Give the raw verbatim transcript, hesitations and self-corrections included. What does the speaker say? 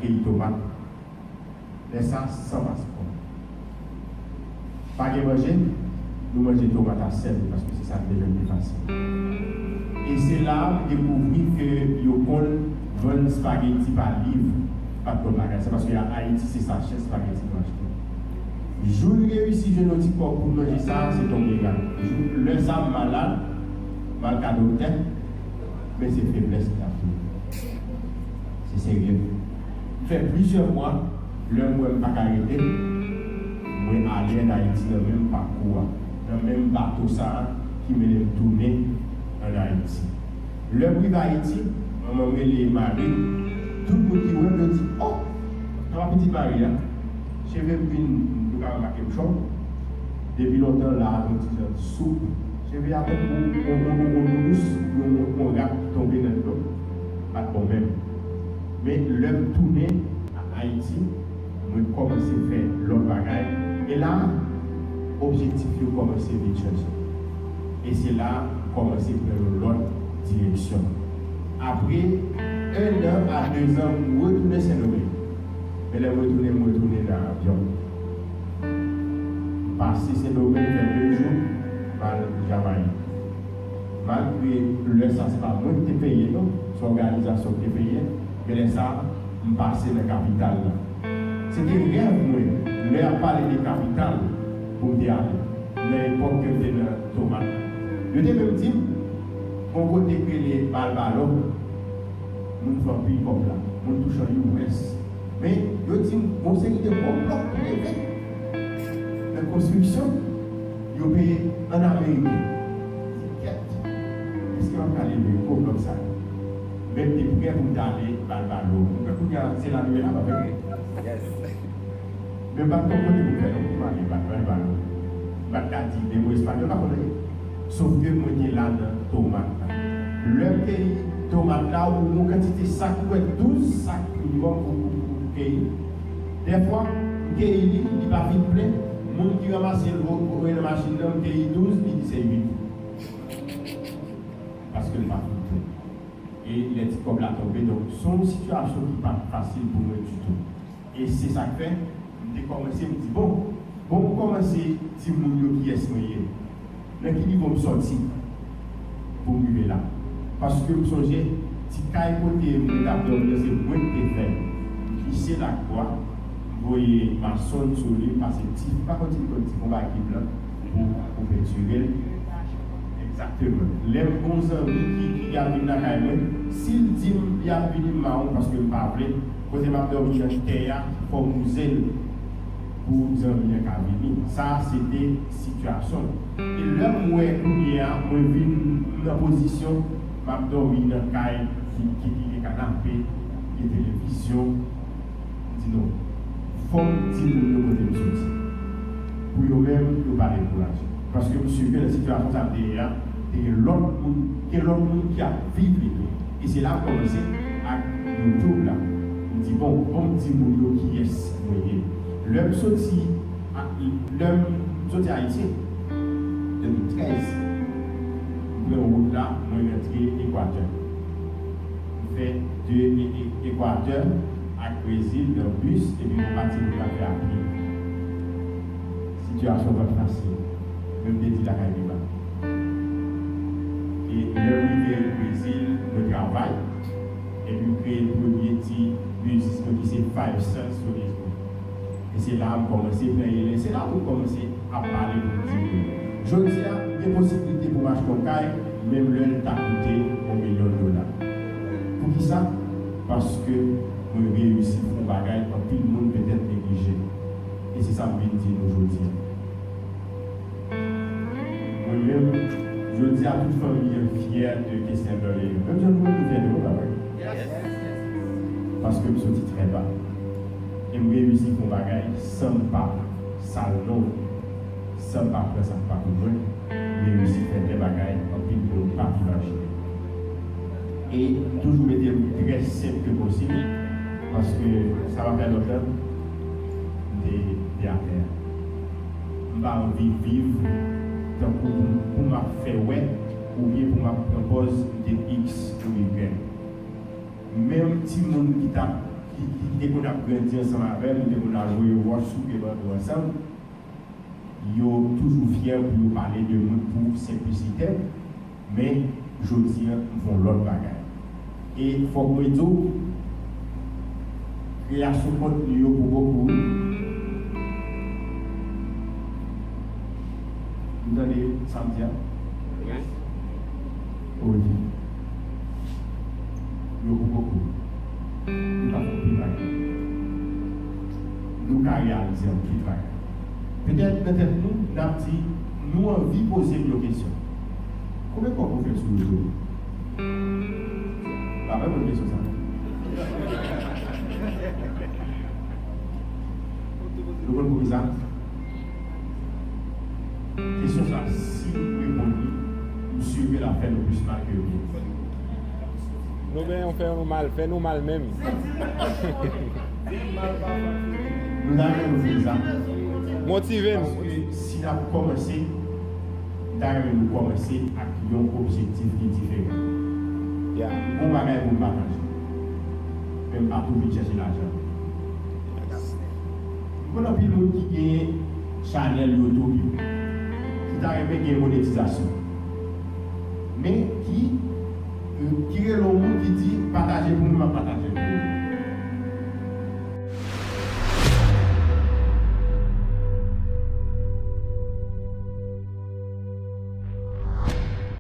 Keyi tomat. Lè sa, san paspò. Pa gen manje, nou manje tomat a sèl, paske se sa n te jwenn pi fasil. E se la m dekouvri ke yo konn vann spageti pa liv, pa t bon bagay. Se paske a Ayiti, se sachè spageti nou achte. Jou n reyisi jwenn yon ti kòb pou n manje sa, se tonbe rat. Jou, lè sa, m malad, m al ka doktè, men se feblès ki t ap touye m. Se serye. M fè plizyè mwa, lè m wè m pa ka rete, mwen ale ann Ayiti nan menm pakou a, nan menm bato sa a ki mennen m tounen ann Ayiti. Lè m rive Ayiti, manman m rele Mari, tout moun ki wè m, yo di, "O, papa pitit Mari a, cheve m vin, nou ka remake m chòv." Depi lontan la, yon ti jan soup. Cheve a tankou yon, yon, yon, yon nounous, yon, yon rat ki tonbe nan dlo. Pa t bon menm. Men lè m tounen a Ayiti, mwen kòmanse fè lòt bagay. E la, objektif yo kòmanse vin chanje. E se la, m kòmanse pran yon lòt direksyon. Apre en an a de zan, m retounen Sendomeng. Men lè m retounen, m retounen nan avyon. M pase Sendomeng fè de jou, m al Jamayik. Malgre lè sa se pa mwen ki te peye non, se òganizasyon ki te peye, men lè sa m pase nan kapital la. Se te rèv mwen, lè y ap pale de kapital, pou m te ale, nan epòk ke m te nan tomat la. Yo te menm di m, gon kote k rele Balbalo, moun fè anpil kòb la, moun touche an U S. Men, yo di m, gon seri de gwo blòk ki leve nan konstriksyon, yo peye an ameriken. M di, "Kèt, èske m ap ka leve gwo blòk sa yo?" Men m te prè pou m ta ale Balbalo. M kwè kounye a, se la nou ye la, pa vre? Men m pa t konn kote pou m fè non, pou m ale Balbalo. M pa t ka di de mo espanyòl, m pa konn anyen. Sòf ke mwen te la nan tomat la. Lè m keyi tomat la, ou yon kantite sak, ou wè douz sak minimòm pou, pou, pou keyi. Dèfwa, m keyi li, li pa fin plen. Moun ki ranmase l, vo-, voye nan machin nan, m keyi douz, li di se uit. Paske l pa fin plen. E lè ti kòb la tonbe, donk, se yon sitiyasyon ki pa t fasil pou mwen ditou. E se sa k fè, m te kòmanse, m di, "Bon, bon, m kòmanse di moun yo kiyès mwen ye. Nan ki nivo m sòti pou m rive la?" Paske m sonje, ti kay kote mwen t ap dòmi an, se mwen ki te fè l. M plise lakwa, m voye masonn sou li, m pase tif, m pa konn si m konn tif, yon bagay ki blan, pou, pou pentire l. Egzakteman. Lè m gon zanmi ki, ki ap vin lakay mwen, si l di m li ap vini, m mawon paske m pa vle, kote m ap dòmi nan tè a, fò m wouze l pou zanmi an ka vini. Sa a se te sitiyasyon. E lè m wè kounye a, mwen vin nan pozisyon, m ap dòmi nan kay ki, ki, ki gen kanape, gen televizyon, m di non. Fò m di moun yo kote m soti. Pou yo menm, yo pa dekouraje. Paske m si ke nan sitiyasyon sa m te ye a, te gen lòt moun, gen lòt moun ki ap viv li tou. E se la m kòmanse ak YouTube la. M di, "Bon, bon, m di moun yo kiyès mwen ye." Lè m soti, a, lè m soti Ayiti, de mil trèz, m pran wout la, mwen rantre Ekwatè. M fè de E-, E-, Ekwatè ak Brezil nan bis, epi yon pati moun k ap fè a pye. Sitiyasyon pa t fasil. Men m te di lakay pi ba. E lè m rive Brezil, mwen travay, epi m kreye premye ti biznis mwen ki se Five Cents Tourismo. E se la m kòmanse pran elen, se la tou m kòmanse ap pale pou m di wi. Jodi a, m gen posiblite pou m achte yon kay, menm lè l ta koute yon milyon dola. Poukisa? Paske mwen reyisi fè yon bagay anpil moun petèt neglije. E se sa m vin di nou jodi a. Mwen menm, jodi a, tout fanmi an fyè de Kessler Dorlean. Menm jan nou menm nou fyè de mwen, pa vre? Paske m soti trè ba. E m reyisi fè yon bagay san m pa sal non, san m pa pran sa k pa pou mwen. M reyisi fè de bagay anpil moun pa t imajine. E m toujou mete m trè senp ke posib, paske sa pa fè lontan, m te, te atè a. M pa anvi viv tankou pou, pou m ap fè wè, oubyen pou m ap pran pòz m te X ou Y. Menm timoun ki t ap ki te konn ap grandi ansanm avè m, nou te konn al voye wòch sou pye bando ansanm, yo toujou fyè pou yo pale de nou pou senplisite, men jodi a, m fè yon lòt bagay. E fòk mwen di w, kreyasyon kontni yo poko kouri. Ou tande sa m di a? Wi. Wi. Yo poko kouri. Nou ka fè anpil bagay. Nou ka reyalize anpil bagay. Petèt nan tèt nou, n ap di, nou anvi poze m yon kesyon. Konbyen kòb ou fè sou YouTube? Pa reponn kesyon sa non. Nou konn poukisa? Kesyon sa, si nou reponn li, m si ke l ap fè nou plis mal ke byen. Nou gen yon fè nou mal, fè nou mal menm. Nou ta renmen nou fè sa. Motive nou. Paske si n ap kòmanse, m ta renmen nou kòmanse ak yon objektif ki diferan. Yeah. Gon bagay pou m pataje. Men m pa tou vin chèche lajan. M konn anpil moun ki gen chanèl YouTube yo, ki ta renmen gen monetizasyon. Men ki, ki rele yon moun ki di, pataje pou mwen, m ap pataje pou ou.